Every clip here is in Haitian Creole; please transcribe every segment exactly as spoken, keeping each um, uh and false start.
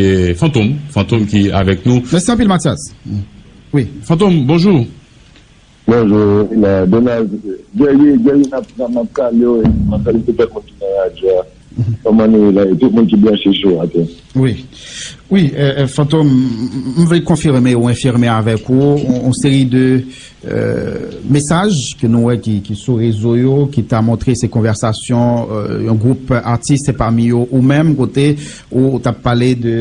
E, Fantom, Fantom ki avèk nou. Mèsi anpil, Mathias. Wi. Fantom, bonjou. Bonjou, Donald. Gèye, Gèye, n ap, n ap, n ap kale w, n ap salye tout lòt moun ki nan radyo a. Kòman nou ye la? E tout moun ki branche sou atè. Wi. Wi, e, e, Fantom, m, m vle konfime ou enfime avèk ou yon, yon seri de, e, mesaj ke nou wè ki, ki sou rezo yo, ki ta montre se konvèsasyon, e, yon gwoup atis, se pami yo ou menm, kote ou, ou t ap pale de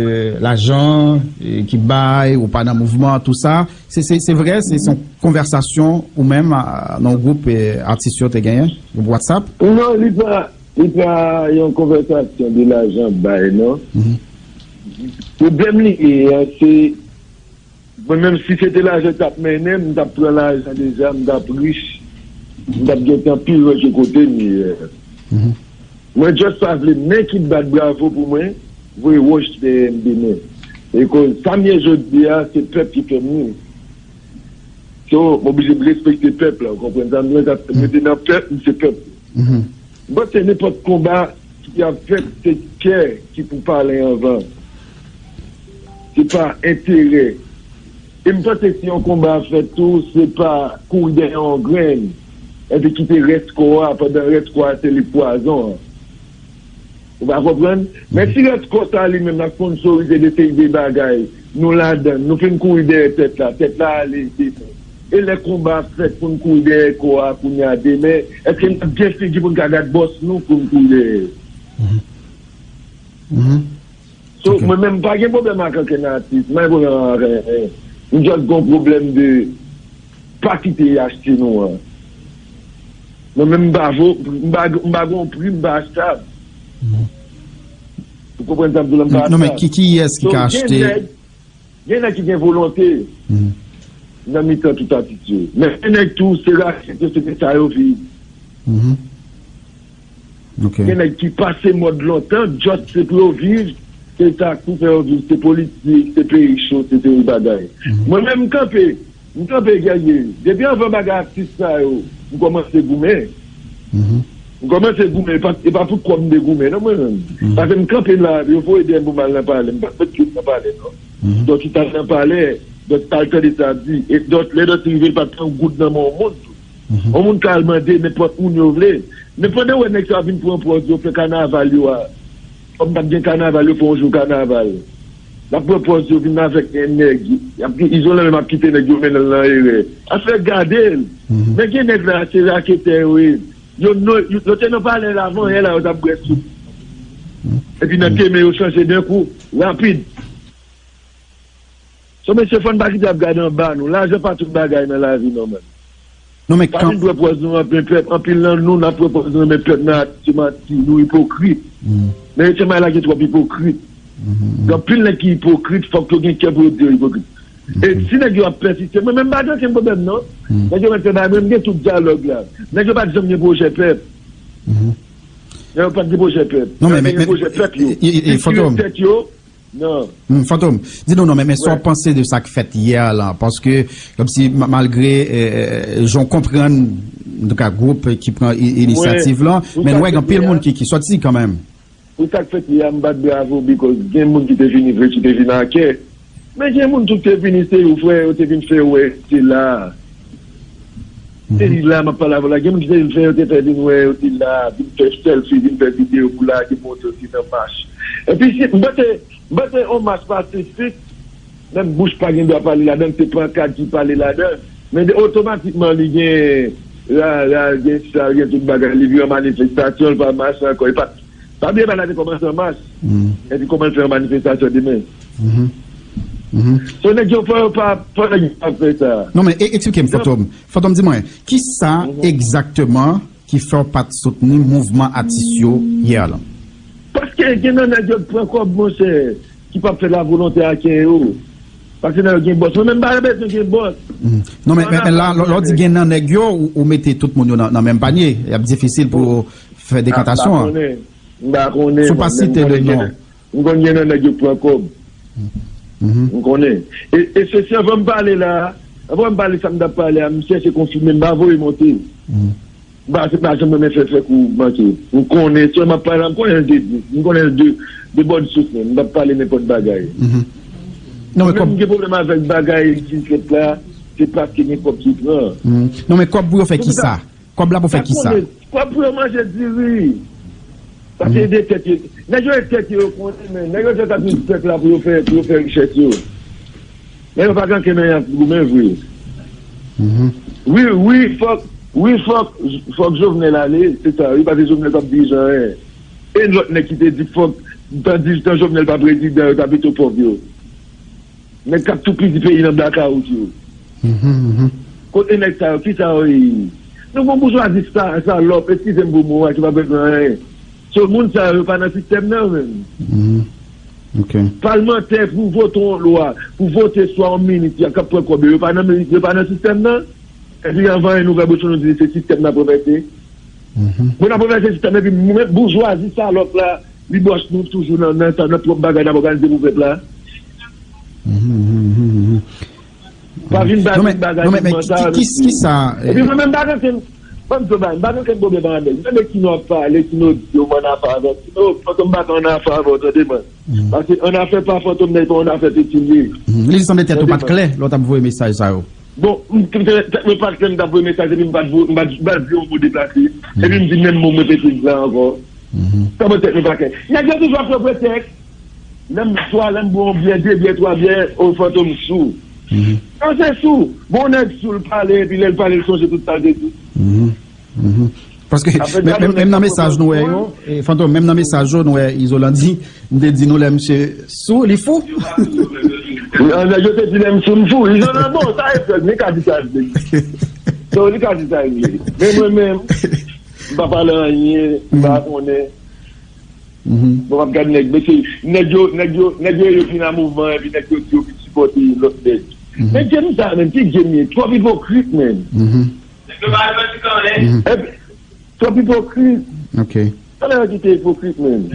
lajan, e, ki bay, ou pa nan mouvman, tou sa. Se, se, se vre, se, se yon konvèsasyon ou menm, a, nan yon gwoup, e, atis yo te genyen, gwoup WhatsApp? Non, li pa, li pa yon konvèsasyon de lajan bay, non. Pwoblèm li ye a, se, mwen menm, si se te lajan k t ap mennen m, m t ap pran lajan deja, m t ap rich, m t ap gentan pi lwen ke kote m ye. Mwen just pa vle men ki bat bravo pou mwen, voye wòch dèyè m demen. E koz sa m ye jodi a, se pèp ki fè m ye. So, m oblije m respekte pèp la, ou konprann sa m di la? Mwen te nan pèp, m se pèp. M panse nenpòt konba ki ap fèt, se kè ki pou pale anvan. Se pa enterè. E m panse si yon konba ap fèt tou, se pa kouri dèyè yon grenn, epi kite rès kò a, pandan rès kò a se li k pwazon an. Ou pa konprann? Men si rès kò sa li menm l ap sponsorize de seri de bagay, nou ladan l, nou fin kouri dèyè tèt la, tèt la ale demen. E lè konba ap fèt pou n kouri dèyè kò a kounye a demen, èske n ap gen figi pou n ka gad bòs nou pou n kouri dèyè? So, mwen menm, m pa gen pwoblèm ak ankenn atis, m pa gen pwoblèm ak ankenn. M just gen yon pwoblèm de pa kite y achte nou an. Mwen menm, m pa vo, m pa, m pa gen yon pri, m pa achtab. Ou konprann sa m di w la, m pa achtab. Non, men ki, kiyès ki ka achte? Gen nèg, gen nèg ki gen volonte nan mitan tout atis yo. Men gen nèg tou, se rakèt yo, se de sa yo viv. Gen nèg ki pase mòd lontan, just se pou yo viv, se sa k pou fè yo viv, se politik, se peyi cho, se seri bagay. Mwen menm, m kanpe, m kanpe, Gèye. Depi anvan bagay atis sa yo, m kòmanse goumen. M kòmanse goumen, e pa, e pa pou kòb m te goumen, non, mwen menm. Paske m kanpe la, yo voye dèyè m pou m al nan palè, m pa t met pye m nan palè, non. Dòti t al nan palè, Dòti t al tande sa ap di, e Dòti, lè Dòti rive, l pa t pran goud nan men yon moun tou. Yon moun ka al mande nenpòt moun yo vle. Men pandan w wè nèg sa yo ap vin pran pòz yo fè kanaval yo a, kòm pa t gen kanaval, yo fè yon jou kanaval. L ap pran pòz yo vin avèk nèg, y ap, Izolan menm ap kite nèg yo mennen l nan erè. Afè gade l. Men gen nèg la, se raketè yo ye. Yo, yo, yo te nan palè la avan yè la, yo t ap bwè soup. Epi nan demen, yo chanje de kou, rapid. So, mesye, fò n pa kite ap gade anba nou. Lajan pa tout bagay nan lavi, non, menm. Non, men pa vin pran pòz nou nan men pèp. Anpil nan nou, n ap pran pòz nou nan men pèp nan, se manti, nou ipokrit. Men se may la gen twòp ipokrit. Gen anpil nèg ki ipokrit, fòk yo gen kè pou yo di yo ipokrit. E si nèg yo ap pèsiste, mwen menm, m pa gen okenn pwoblèm, non. Nèg yo mèt fè bagay, mwen, m gen tout dyalòg la. Nèg yo pa t janm gen pwojè pèp. Nèg yo pa t gen pwojè pèp. Non, men, men, men, pwojè pèp yo. Kiltive tèt yo. Non. Hmm, Fantom, di nou non, men, men sa w panse de sa k fèt yè a la? Paske, kòmsi, ma-, malgre, eh, jan w konprann, antouka, gwoup ki pran i-, inisyativ lan, men nou wè gen anpil moun ki, ki sòti kanmenm. Pou sa k fèt yè a, m bat bravo, because gen moun ki te vini vre, ki te vin a kè. Men gen moun tou ki te vini, se yo, frè, yo te vin fè wè, se la. Se li la, m ap pale avè w la. Gen moun ki te vin fè, yo te fè vin wè, yo te la, vin fè selfie, vin fè videyo pou lage montre yo te nan mach. Epi, si, m panse, m panse yon mach pasifik, menm bouch pa gen dwa pale ladan l, se pankad ki pale ladan l. Men de, otomatikman, li gen rara, gen sal, gen tout bagay, li vin yon manifestasyon, li pa mache ankò, li pa Pa bliye bagay la te kòmanse an mas. Epi kòman l fè yon manifestasyon demen? So, nèg yo fò yo pa, fò nèg yo pa fè sa. Non, men e-, eksplike m, Fantom. Fantom, di mwen, kisa egzakteman ki fè w pa t soutni mouvman atis yo yè a lan? Paske gen nan nèg yo k pran kòb, monchè, ki p ap fè lavolonte a kè yo. Paske nèg yo gen bòs. Mwen menm, m pa bezwen gen bòs. Non, men, men, men la, lè, lè w di gen nan nèg yo, ou, ou mete tout moun yo nan, nan menm panye. Y ap difisil pou fè dekantasyon an. M pa konnen. M pa konnen, mwen, men m konnen gen nan, m konn gen nan nèg yo k pran kòb. M konnen. E, e se si anvan m pale la, anvan m pale sa m t ap pale a, m chèche konfime, m pa voye monte. M pa, se pa janm renmen fè, fè kou manke. M konnen, sè m ap pale la, m konnen l de, m konnen l de, de bòn sous menm. M p ap pale nenpòt bagay. Non, men kòb. M gen pwoblèm avèk bagay ki fèt la, se paske gen kòb ki pran. Non, men kòb pou yo fè kisa? Kòb la pou fè kisa? Kòb pou yo manje diri. Paske de tèt yo. Nèg yo e tèt yo, yo konnen, men nèg yo fè tap di pèp la pou yo fè, pou yo fè richès yo. Nèg yo pa gen ankenn anyen ap goumen vre. Wi, wi, fòk, wi, fòk, fòk Jovenel ale, se sa, wi, paske Jovenel p ap dirije anyen. E lòt nèg ki te di fòk, tan di, tan Jovenel pa prezidan, yo ta pito pòv yo. Nèg k ap toupizi peyi nan blakawout yo. Kote nèg sa yo? Kisa yo ye? Nou gon boujwazi sa, salòp, eskize m pou mo a ki pa bezwen anyen. So, moun sa yo, yo pa nan sistèm nan, menm. Ok. Palmantè pou vote yon lwa, pou vote swa yon minis, y ap k ap pran kòb yo, yo pa nan minis, yo pa nan sistèm nan. Epi anvan yon nouvèl bouchon nou di se sistèm nan pwofèse. Bon, n ap pwofèse sistèm epi menm boujwazi salòp la, li bòch nou toujou nan nan nan pwòp bagay n ap òganize pou pèp la. Pa vin ba vin bagay vin manta. Kisa? Epi mwen menm pa gen ankenn, ban m di w bagay, m pa gen ankenn pwoblèm avèk. Mwen menm Kino ap pale, Kino di yo m annafè avè w. Kino, Fantom m pa ka annafè avè w, tande mwen. Paske annafè pa Fantom nan, e pa annafè Petilye. Li sanble tèt ou pa t klè lè w t ap voye mesaj sa yo. Bon, m te tèt mwen pa t klè, m t ap voye mesaj epi m pa t vo- m pa t m pa t di yon mo deplase. Epi m di menm mo m repete la ankò. Kòman tèt mwen pa klè? Nèg yo toujou ap fè pretèks. Lè m swa lè m bwè yon byè, de byè, twa byè, o Fantom sou. Non, se sou. Bon, nèg sou l pale epi lè l pale l sonje tout sa l te di. Paske menm nan mesaj nou wè yo, Fantom, menm nan mesaj yo nou wè Izolan di, m te di nou lè misye sou, li fou. Nèg yo te di lè m sou m fou. Izolan bon, sa e fèt, li ka di sa l vle. Non, li ka di sa l vle. Men mwen menm, m pa pale anyen, m pa konnen. Bon, m ap gade nèg, mesye, nèg yo, nèg yo, nèg yo, yo vin nan mouvman, epi nèg yo di yo vin sipòte lòt nèg. Men game sa menm, ki game ye? Twòp ipokrit, menm. Epi, twòp ipokrit. Ok. Sa nèg yo kite ipokrit, menm.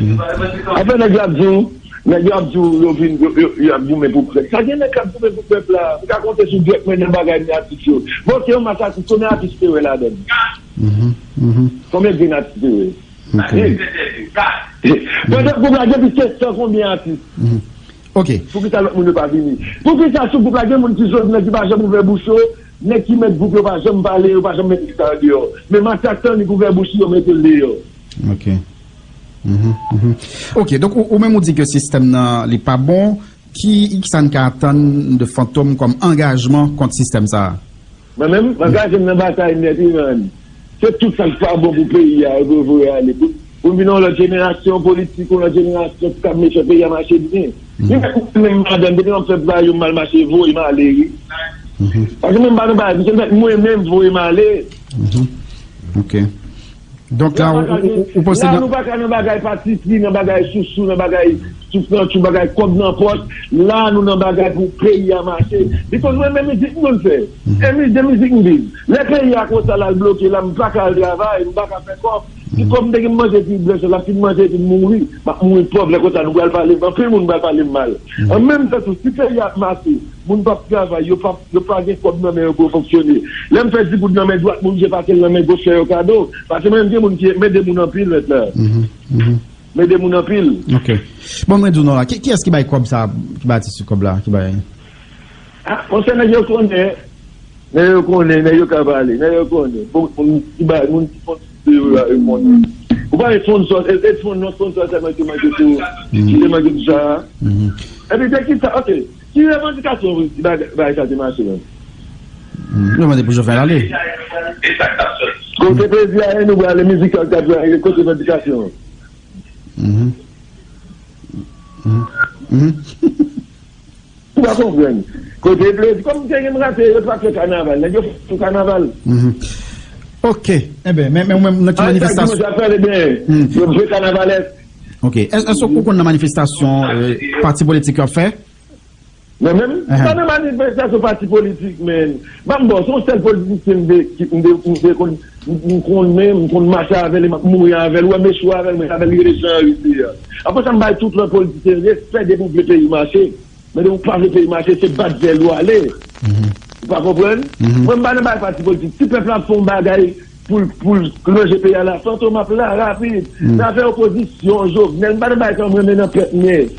Afè nèg yo ap di w, nèg yo ap di w, yo vin, yo, yo, yo ap goumen pou pèp. Sa gen nèg k ap goumen pou pèp la. M ka konte sou dwèt mwen nan bagay men atis yo. Bon, se yon mas atis, konbyen atis te wè ladan l? Konbyen grenn atis te wè? Pandan gwoup la gen plis ke san konbyen atis. Ok. Poukisa lòt moun yo pa vini? Poukisa sou gwoup la gen moun ki jodi nèg ki pa janm ouvè bouch yo, nèg ki mèt gwoup yo pa janm pale, yo pa janm mete sa yo deyò. Men Matyas Tannik ouvè bouch li, yo mete l deyò. Ok. Ok, donk ou, ou menm ou di ke sistèm nan li pa bon, ki, ki sa n ka atann de Fantom kòm angajman kont sistèm sa a? Mwen menm, m angaje m nan batay nèt wi, man. Se tout sa k pa bon pou peyi a, yo dwe voye ale. Pou, pou m vin yon lòt jenerasyon politik, yon lòt jenerasyon ki kab mete peyi a mache byen. Li mèt mwen menm madanm, depi m ap fè bagay yo mal mache, voye m ale, wi. Paske mwen m pa nan bagay, misye mèt mwen menm voye m ale. Ok. Donk la, ou, ou, ou panse... La, nou pa ka nan bagay patipri, nan bagay sousou, nan bagay souflantchou, bagay kòb nan pòch. La, nou nan bagay pou peyi a mache. Because mwen, men mizik mwen fè. E mi, de mizik m viv. Lè peyi a konsa, l al bloke, la, m pa ka al travay, m pa ka fè kòb. Si kòm m te gen manje epi blan chay, l ap fin manje epi m mouri. M ap mouri pòv, lè konsa, nou pral pale, anpil moun pral pale m mal. An menm tan tou, si peyi a ap mache, moun p ap travay, yo p ap, yo pa gen kòb nan men yo pou yo fonksyone. Lè m fè di goud nan men dwat, m oblije pase l nan men goch fè yo kado. Paske mwen menm gen moun ki, m ede moun anpil mèt la. M ede moun anpil. Ok. Bon, mwen di w non la. Ki, kiyès ki bay kòb sa, ki bay atis yo kòb la, ki bay... Ah, monchè, nèg yo konnen. Nèg yo konnen, nèg yo ka pale, nèg yo konnen. Bon, moun ki bay, moun ki fon yo la, yo konnen. Ou pa gen sponsò, e, e spon-, non sponsò sèlman ki manke pou, ki te manke pou sa. Epi, se ki sa, ok. Ki revandikasyon pou ti bagay, bagay sa te mache menm? Nou mande pou Jovenel ale. Kote plezi a ye, nou prale mizik sa k ap jwe, kote revandikasyon? Ou pa konprann. Kote plezi, kòm te gen rate, yo pa fè kanaval, nèg yo fè sou kanaval. Ok. Enben, men, men ou menm, nan ki manifestasyon? Yo jwe kanavalès. Ok. Èske ou konn nan manifestasyon, euh, pati politik yo ap fè? Mwen menm, pa nan manifestasyon pati politik, men. Ban m bon, se yon sèl politisyen m de, ki, m de, m de konn, m, m konnen, m konn mache avè l, m ap mouri avè l, ou wè m echwe avè l, men avè l, li rete jan ri li ye a. Apre sa, m bay tout lòt politisyen respè depi w vle peyi mache. Men depi w pa vle peyi mache, se bat zèl ou ale. Ou pa konprann? Mwen, m pa nan bay pati politik. Si pèp la ap fè yon bagay, pou l pou l ranje peyi a la. Fantom ap la rapid. Nan afè opozisyon, Jovenel, m pa nan bagay sa m renmen nan pèp, men.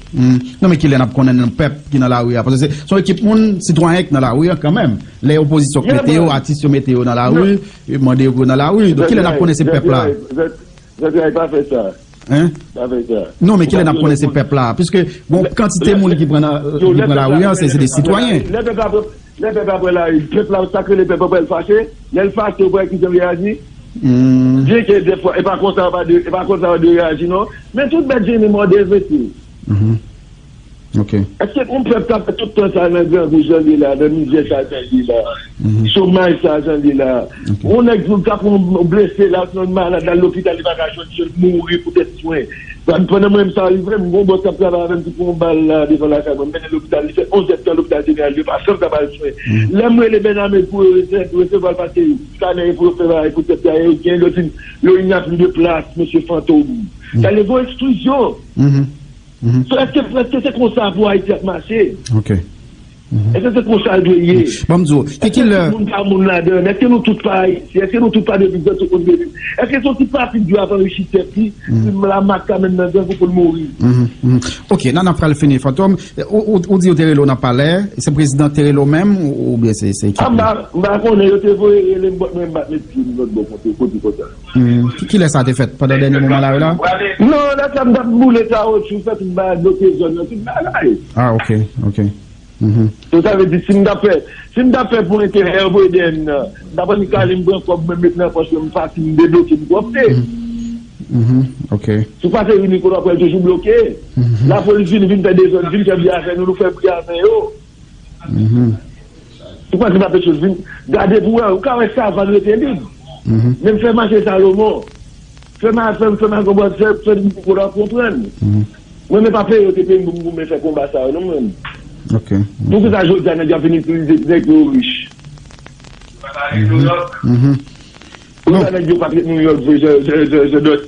Non, men kilè n ap konnen nan pèp ki nan lari a? Paske se se yon ekip moun, sitwayen ki nan lari a kanmenm. Lè opozisyon k mete yo, atis yo mete yo nan lari, mande yo pou yo nan lari. Donk, kilè n ap konnen se pèp la? Zantray, pa fè sa. Hein? Pa fè sa. Non, men kilè n ap konnen se pèp la? Piske gon kantite moun ki pran nan, ki pran lari a, se se de sitwayen. Lè pèp la pran, lè pèp la pran lari, pèp la, sa k rele pèp la, pral fache. Lè l fache, ou wè kijan l reyaji? Byenke dèfwa, e pa konsa yo pa dwe, e pa konsa yo dwe reyaji, non. Men tout bèt jennen mòde, mesye. Ok. Èske yon pèp ka fè tout tan sa nan grangou jan l ye la, nan mizè sa jan l ye la, chomaj sa jan l ye la? Yon nèg k ap yon blese la, osnon yon malad la, lopital, li pa ka jwenn, jwenn mouri poutèt swen. Pandan mwen menm sa rive m, gon bòs k ap travay avè m ki pran yon bal la devan lakay mwen, m mennen lopital, li fè onz èdtan lopital jeneral, yo pa janm ka ba l swen. Lè m rele Bènamèt pou yo resevwa l, pase skanè pou yo fè bagay pou tèt la, yo gen lòt, yo, il n'y a plus de place, mesye Fantom. Sa le gon eksklizyon. So, èske, èske se konsa pou Ayiti ap mache? Ok. Èske se konsa l dwe ye? Bon, m di w, ki, ki lè tout moun pa moun ladan? Èske nou tout pa Ayisyen? Èske nou tout pa dwe viv jan tout moun dwe viv? Èske se yon ti pati dwe ap anrichi tèt li, pou la mak ka mennen nan grangou pou l mouri? Ok, nan, n ap pral fini, Fantom. Ou, ou, ou di yo te rele w nan palè, se prezidan te rele w menm, ou, oubyen se, se ekip li? M pa, m pa konnen, yo te voye rele m, bòt mwen, m bat met pye m lòt bò kote, kote konsa. Ki, ki lè sa te fèt? Pandan dènye moman la yo la? Non, lè sa m t ap boule kawotchou, fè tout bagay, bloke zòn nan, tout bagay. Ah, ok, ok. So, sa vle di, si m t ap fè, si m t ap fè pou enterè yo voye dèyè m nan, m t ap annik ale, m pran kòb mwen, m met nan pòch mwen, m pati, m debloke, m pwòpte. Ok. Si w pase ri Nicolas, w pral toujou bloke. Lapolis vin, vin fè dezòd, vin fè bri avè nou, nou fè bri avè yo. Ou panse pa pechòz vin gade pou wè, ou ka wè savann rete lib. Menm fè mache Salomon, fè ma fè fè ma konprann, fè fè m pou w konprann. Mwen menm pa peye yo te peye m pou m goumen fè konba sa yo non mwen. Ok. Poukisa jodi a nèg yo ap vin itilize nèg yo rich? Poukisa nèg yo pa t ret Nouyòk vre jan jan jan jan dòt?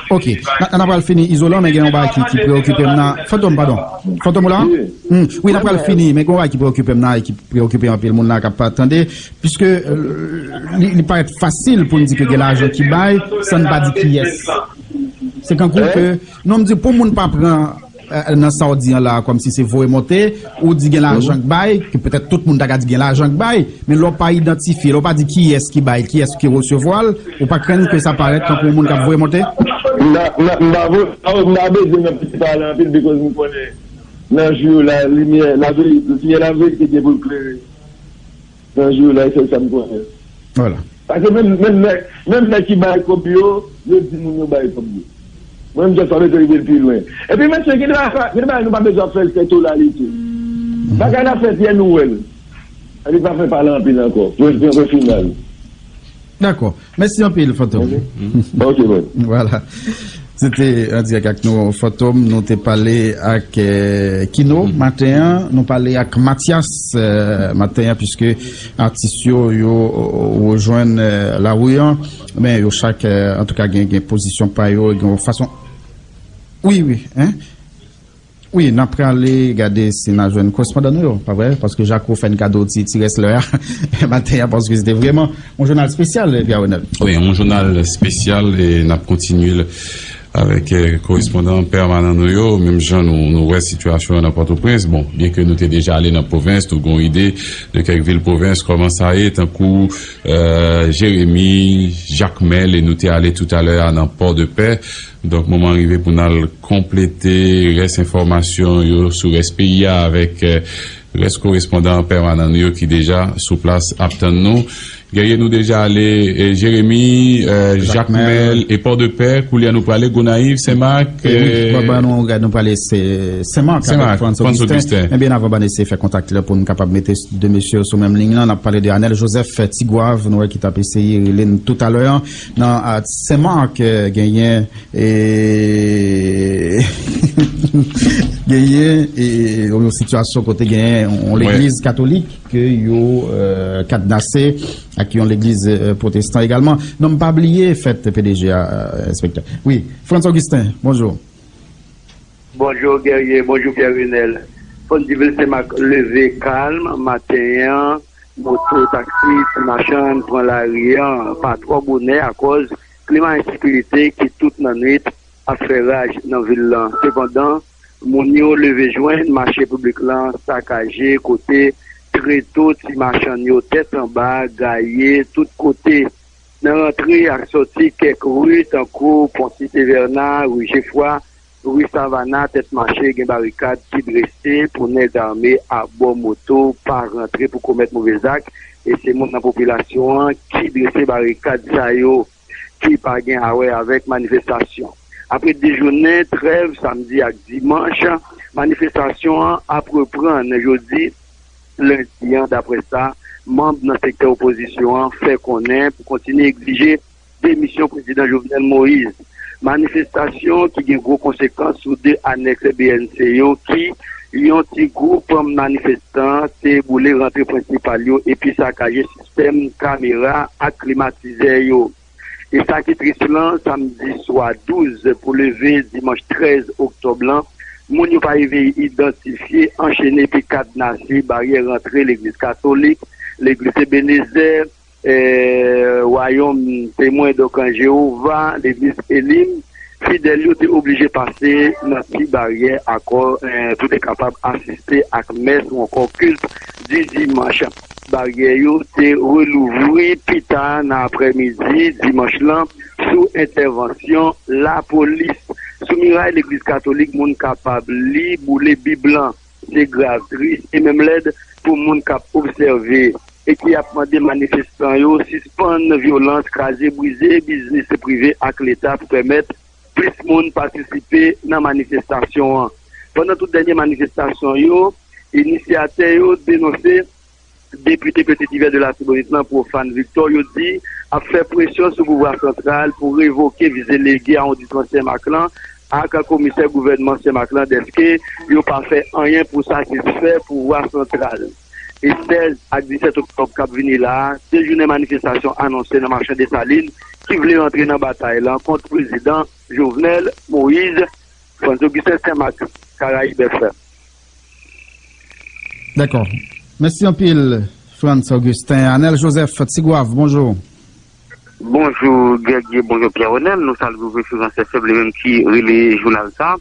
Ok. N a pral fini izolan, men gen yon bagay ki, ki preokipe m nan. Fantom, padon. Fantom ou la? Wi, n a pral fini, men gen yon bagay ki preokipe m nan e ki preokipe anpil moun la k ap tande, piske li, li parèt fasil pou n di ke gen lajan ki bay san n pa di kiyès. Se kankou ke, non, m di pou moun pa pran nan sa w di an la, kòmsi se voye monte, ou di gen lajan k bay, ke petèt tout moun ta ka di gen lajan k bay, men lè w pa idantifye, lè w pa di kiyès ki bay, kiyès ki resevwa l, ou pa krenn ke sa parèt tankou yon moun k ap voye monte? M pa, m pa, m pa bezwen nan pale anpil, because m konnen nan jou yo la, limyè, laverite, limyè laverite gen pou l klere. Nan jou yo la, e sèl sa m konnen. Vwala. Paske menm, menm nèg, menm nèg ki bay kòb yo, yo di moun yo bay kòb yo. Mwen, m just pa mete rive l pi lwen. Epi, mesye, gen de bagay, gen de bagay nou pa bezwen ap fè l fè tolalite. Bagay la fèt yè, nou wè l. Sa vle di pa fè pale anpil ankò. Pwen, pwen, pwen final. Dakò. Mèsi anpil, Fantom. Ok, bon. Vwala. Se te an dirèk ak nou, Fantom. Nou te pale ak eh, Kino maten an. Nou pale ak Mathias eh, maten an, piske atis yo, yo rejwenn eh, lari an. Men yo chak, eh, antouka, gen, gen pozisyon pa yo, gen yon fason. Wi, wi, hein? Wi, n ap prale gade si n a jwenn korespondan nou yo, pa vre? Paske Jaco fè n kado ti, ti rès lè a maten an, paske se te vrèman yon jounal espesyal, Pierre Renel. Wi, yon jounal espesyal, e n ap kontinye l avèk eh, korespondan pèmanan nou yo, menm jan nou, nou wè sitiyasyon an nan Pòtoprens. Bon, byenke nou te deja ale nan pwovens, nou gen yon ide de kèk vil pwovens, kòman sa ye, tankou eh, Jeremi, Jakmèl, e nou te ale toutalè a nan Pòdepè. Donk, moman rive pou n al konplete rès enfòmasyon yo sou rès peyi a avèk eh, rès korespondan pèmanan nou yo ki deja sou plas ap tann nou. Guerrier, nou deja ale eh, Jeremi, eh, Jakmèl e Pòdepè. Koulye a nou prale Gonayiv, Senmak. Eh, wi, eh, bon, bon, nou, nou prale se Senmak avèk Frantz Augustin. Men byen avan, ban n eseye fè kontak la pou n kapab mete de mesye yo sou menm liy lan. N ap pale de Anèl Joseph, Tigwav, nou wè ki t ap eseye rele n toutalè an. Nan eh, Senmak, eh, genyen e genyen e yon sitiyasyon kote genyen yon legliz katolik ke yo eh, kadnase ak yon legliz eh, pwotestan egalman. Non, m pa bliye fèt P D G a, eh, enspektè. Wi, Frantz Augustin, bonjou. Bonjou, Guerrier, bonjou, Pierre Renel. Fò n di vil Senmak leve kalm maten an. moto, taksi, ti machann pran lari an pa twò bonè akòz klima ensekirite ki tout nan nwit ap fè raj nan vil lan. Sepandan, moun yo leve jwenn mache piblik lan sakaje, kote treto ti machann yo tèt anba, gaye tout kote. Nan rantre ak sòti kèk ri tankou Pon Site Vèna, ri Jefwa, ri Savana, tèt mache gen barikad ki drese pou nèg ame abò moto pa rantre pou komèt move zak, e se moun nan popilasyon an ki drese barikad sa yo ki pa gen a wè avèk manifestasyon. Apre de jounen trèv, samdi ak dimanch, manifestasyon an ap reprann jodi, lendi an, daprè sa manm nan sektè opozisyon an fè konnen, pou kontinye egzije demisyon prezidan Jovenel Moïse. Manifestasyon ki gen gwo konsekans sou de anèks B N C yo, ki yon ti gwoup manifestan te boule rantre prensipal yo epi sakaje sistèm kamera ak klimatizè yo. E sa ki tris lan, samdi swa douz pou leve dimanch trèz oktòb lan, moun yo pa rive idantifye anchene epi kadnase baryè rantre legliz katolik, legliz Ebenezè, eh, Wayòm Temwen, donk, an Jewova, legliz Elim. Fidèl yo te oblije pase nan ti baryè akò, eh, pou te kapab asiste ak mès ou ankò kilt di dimanch. Baryè yo te relouvri pita nan aprèmidi dimanch lan sou entèvansyon lapolis. Sou miray legliz katolik, moun kapab li, boule Bib lan. Se grav, tris e menm lèd pou moun k ap obsève e ki ap mande manifestan yo sispann vyolans, kraze brize biznis prive ak Leta pou pèmèt plis moun patisipe nan manifestasyon an. Pandan tout dènye manifestasyon yo, inisyatè yo denonse depite Petite Rivière de l'Artibonite lan, Profane Victor, yo di ap fè presyon sou pouvwa santral pou revoke vis delege awondisman Senmak lan ak komisè gouvènman Senmak lan, dèske yo pa fè anyen pou satisfè pouvwa santral. E sèz ak disèt oktòb k ap vini la a, de jounen manifestasyon anonse nan Machan Desalin, ki vle rantre nan batay lan kont prezidan Jovenel Moïse. Frantz Augustin, Senmak, Karayib F M. Dakò. Mèsi anpil, Frantz Augustin. Anèl Joseph, Tigwav, bonjou. Bonjou Guerrier, bonjou Pierre Renel, nou salye referans F M, li menm ki rele jounal sa.